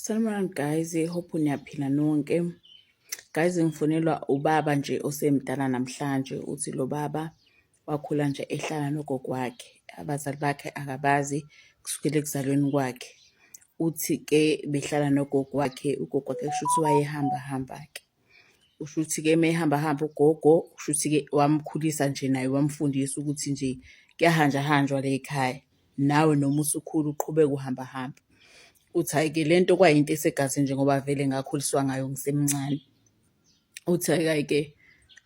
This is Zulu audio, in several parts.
Sanibonani guys, hope niyaphila nonke. Guys, ngifonelwa ubaba nje osemdala namhlanje, uthi lo baba wakhula nje ehlala nogogo wakhe, abazali bakhe akabazi kusukela ekuzalweni kwakhe. Uthi-ke behlala nogogo wakhe, ugogo wakhe kushuthi wayehamba hamba-ke. Kushuthi-ke mehamba hamba ugogo, kushuthi-ke wamkhulisa nje naye wamfundisa ukuthi nje kuyahanjwa hanjwa la ekhaya, nawe noma usukhula uqhubeke uhamba hambe. Uthi hhayi-ke le nto kwayinto esegazini nje ngoba vele ngakhuliswa ngayo ngisemncane. Uthi hhayi hhayi-ke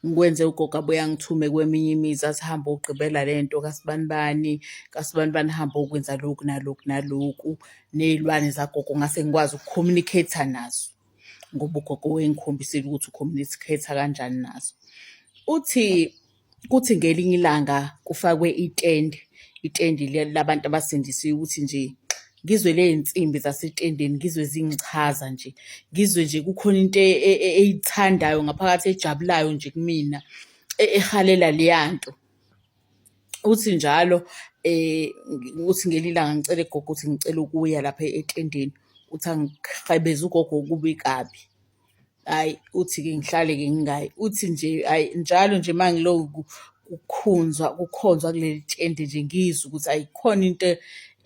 ngikwenze ugogo abuye angithume kweminye imizi athi hamba ogqibela le nto kasibanibani, kasibanibani hamba okwenza lokhu nalokhu naloku. Ney'lwane zagogo ngase ngikwazi uku-communicate-a nazo ngoba ugogo wayengikhombisile ukuthi u-communicate-a kanjani nazo. Uthi kuthi ngelinye ilanga kufakwe itende, itende labantu abasindisiwe ukuthi nje ngizwe ley'nsimbi zasetendeni ngizwe zingichaza nje, ngizwe nje kukhona into eyithandayo ngaphakathi ejabulayo nje kumina ehalela leya nto. Uthi njalo uthi ngelinye ilanga ngicele gogo ukuthi ngicela ukuya lapha etendeni, uthi angihebeze ugogo kubi kabi. Hhayi, uthi-ke ngihlale-ke ngingayi, uthi nje hhayi njalo nje uma ngilokhu kukhonzwa kukhonzwa kuleli tende nje ngizwe ukuthi hhayi kukhona into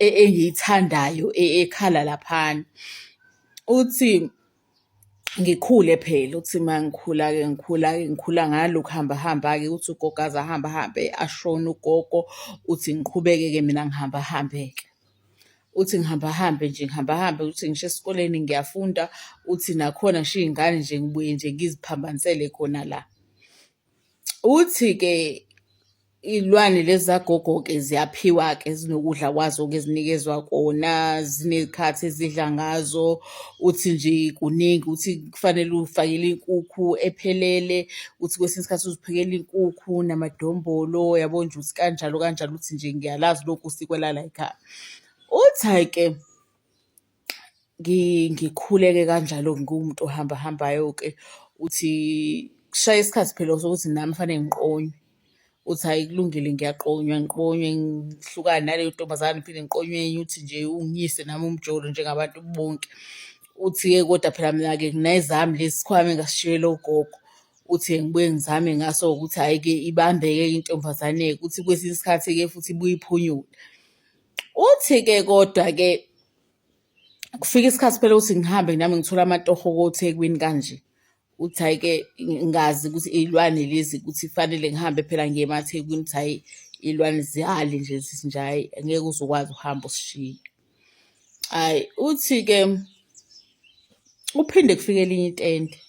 engiyithandayo ekhala laphana. Uthi ngikhule phela, uthi uma ngikhula-ke ngikhula-ke ngikhula ngalokhu hamba hamba-ke uthi ugogo aze ahambe ahambe ashone ugogo, uthi ngiqhubeke-ke mina ngihamba hambe-ke. Uthi ngihamba hambe nje ngihamba hambe uthi ngisho esikoleni ngiyafunda, uthi nakhona ngisho iy'ngane nje ngibuye nje ngiziphambanisele khona la. Uthi-ke iy'lwane lezi zagogo-ke ziyaphiwa-ke zinokudla kwazo-ke ezinikezwa kona, ziney'khathi ezidla ngazo. Uthi nje kuningi, uthi kufanele ufakele inkukhu ephelele, uthi kwesinye isikhathi uziphekele inkukhu namadombolo, yabo nje uthi kanjalo kanjalo, uthi nje ngiyalazi lonke usiko lalayikhaya. Uthi hhayi-ke ngikhule-ke kanjalo ngiwumuntu ohamba hambayo-ke, uthi kushaye isikhathi phela sokuthi nami fanele ngiqonywe. Uthi hhayi kulungile ngiyaqonywa ngiqonywe ngihlukane naleyo ntombazane ngiphinde ngiqonywe enye, uthi nje ungiyise nami umjolo njengabantu bonke. Uthi-ke kodwa phela mina-ke nginezami lezi sikhwama engasishiyelwa ugogo. Uthi ngibuye ngizame ngaso ukuthi hhayi-ke ibambeke-ke intombazane-ke, uthi kwesinye isikhathi-ke futhi ibuye iphunyuke. Uthi-ke kodwa-ke kufika isikhathi phela ukuthi ngihambe nami ngithole amatoho koThekwini kanje. Uthi hhayi-ke ngazi ukuthi iy'lwane lezi ukuthi kufanele ngihambe phela ngiye emaThekwini. Uthi hhayi iy'lwane ziyale nje zithi nje hhayi angeke uze ukwazi ukuhamba usishiye. Hhayi uthi-ke kuphinde kufike elinye itende.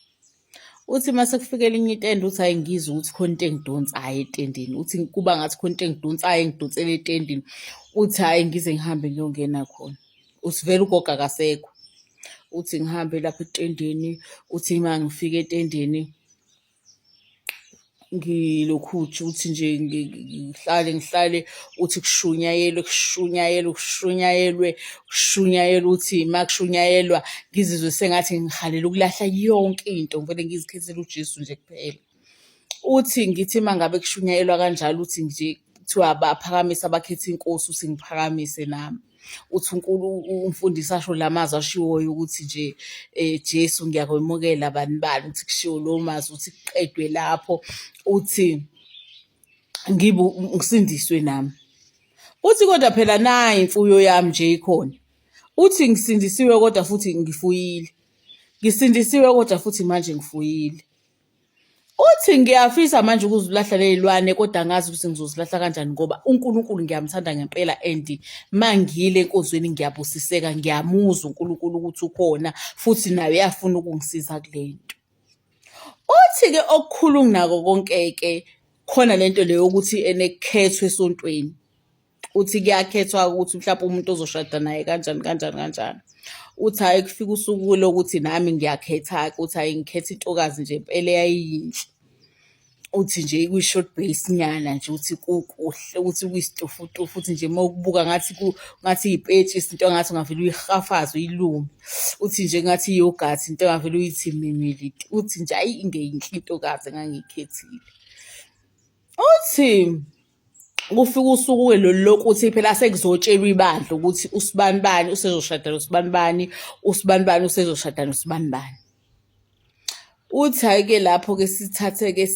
Uthi uma sekufika elinye itende uthi hhayi ngizwe ukuthi khona into engidonsayo etendeni, uthi kuba ngathi khona into engidonsayo engidonsela etendeni. Uthi hhayi ngize ngihambe ngiyongena khona. Uthi vele ugogo akasekho. Uthi ngihambe lapha etendeni, uthi uma ngifika etendeni ngilokhu uthi nje ngihlale ngihlale uthi kushunyayelwe kushunyayelwe kushunyayelwe kushunyayelwe uthi uma kushunyayelwa ngizizwe sengathi ngihalela ukulahla yonke into ngivele ngizikhethele uJesu nje kuphela. Uthi ngithi uma ngabe kushunyayelwa kanjalo uthi nje kuthiwa abaphakamise abakhetha inkosi uthi ngiphakamise nami. Uthi umfundisi asho la mazwi ashiwoyo ukuthi nje Jesu ngiyakwemukela bani bani, uthi kushiwo lowo mazwi uthi kuqedwe lapho, uthi ngibe ngisindiswe nami. Uthi kodwa phela nayi imfuyo yami nje ikhona. Uthi ngisindisiwe kodwa futhi ngifuyile. Ngisindisiwe kodwa futhi manje ngifuyile. Uthi ngiyafisa manje ukuzilahla ley'lwane kodwa angazi ukuthi ngizozilahla kanjani ngoba uNkulunkulu ngiyamthanda ngempela and mangiyile enkonzweni ngiyabusiseka, ngiyamuzwa uNkulunkulu ukuthi ukhona futhi naye uyafuna ukungisiza kule nto. Uthi-ke okukhulu kunako konke-ke khona le nto le yokuthi ene kukhethwe esontweni. Uthi kuyakhethwa ukuthi mhlawumpe umuntu ozoshada naye kanjani kanjani kanjani. Uthi hhayi kufika usuku lokuthi nami ngiyakhetha-ke uthi hhayi ngikhetha intokazi nje impela eyayiyinhle. Uthi nje kwi-short base nyana nje uthi kukuhle uthi kuyisitofutofu uthi nje uma ukubuka ngathi ngathi iy'petshisi into engathi ungavele uyihafaze uyilume. Uthi nje ngathi i-yoghurt into engavele uyithi mimiliti. Uthi nje hhayi ingeyinhle intokazi engangiyikhethile. Uthi. Kufika usuku-ke lolu lokuthi phela sekuzotshelwa ibandla ukuthi usibanibani usezoshada nosibanibani, usibanibani usezoshada nosibanibani. Uthi hhayi-ke lapho-ke sithathe-ke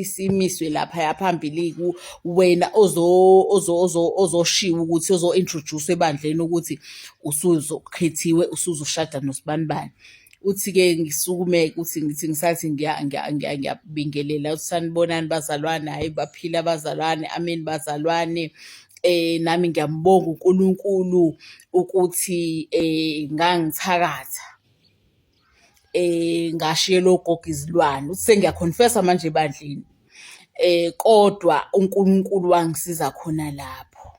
simiswe laphaya phambili wena ozoshiwo ukuthi ozo-introduce-wa ebandleni ukuthi usuzokhethiwe usuzoshada nosibanibani. Uthi-ke ngisukume-ke uthi ngithi ngisathi ngiyabingelela uthi sanibonani bazalwane, hhayi baphile abazalwane, ameni bazalwane. Nami ngiyambonga uNkulunkulu ukuthi ngangithakatha ngashiyela ogogo izilwane. Uthi sengiya-confess-a manje ebandleni kodwa uNkulunkulu wangisiza khona lapho.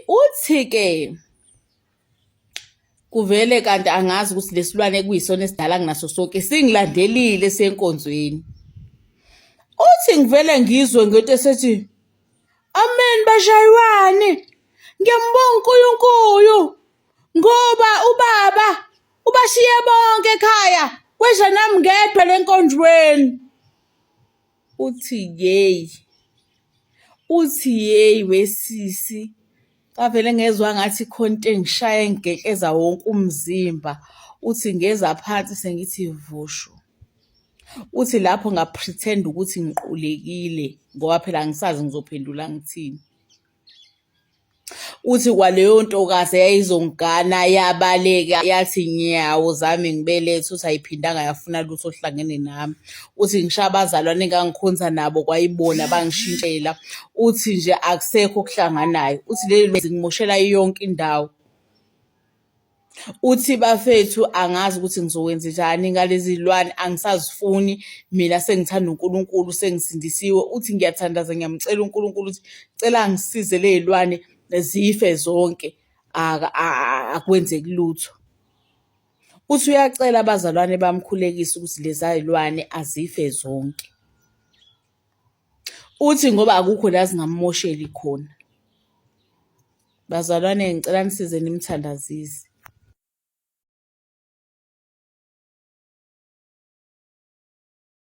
Uthi-ke kuvele kanti angazi ukuthi lesilwane ekuyisona esidala kunaso sonke singilandelile senkonzweni. Uthi ngivele ngizwe ngento esethi amen bashayiwane ngiyambonga uNkulunkulu ngoba ubaba ubashiye bonke ekhaya kwesha nami ngedwa lenkonzweni. Uthi yeyi, uthi yeyi wesisi ngavele ngezwa ngathi khona into engishaya engigeqeza wonke umzimba. Uthi ngeza phansi sengithi vushu. Uthi lapho nga-pretend-a ukuthi ngiqulekile ngoba phela angisazi ngizophendula ngithini. Uthi kwaleyo ntokazi eyayizongigana yabaleka yathi nyawo zami ngibelethe, uthi ayiphindanga yafuna lutho oluhlangene nami. Uthi ngisho abazalwane engangikhonza nabo kwayibona bangishintshela, uthi nje akusekho okuhlanganayo. Uthi leli zingimoshela yonke indawo. Uthi bafethu angazi ukuthi ngizokwenzenjani ngalezi zilwane angisazifuni mina sengithanda uNkulunkulu sengisindisiwe. Uthi ngiyathandaza ngiyamcela uNkulunkulu ukuthi cela angisize ley'lwane zife zonke akwenzeki lutho. Uthi uyacela abazalwane bamkhulekise ukuthi leza y'lwane azife zonke. Uthi ngoba akukho la zingammosheli khona. Bazalwane ngicela nisize nimthandazise.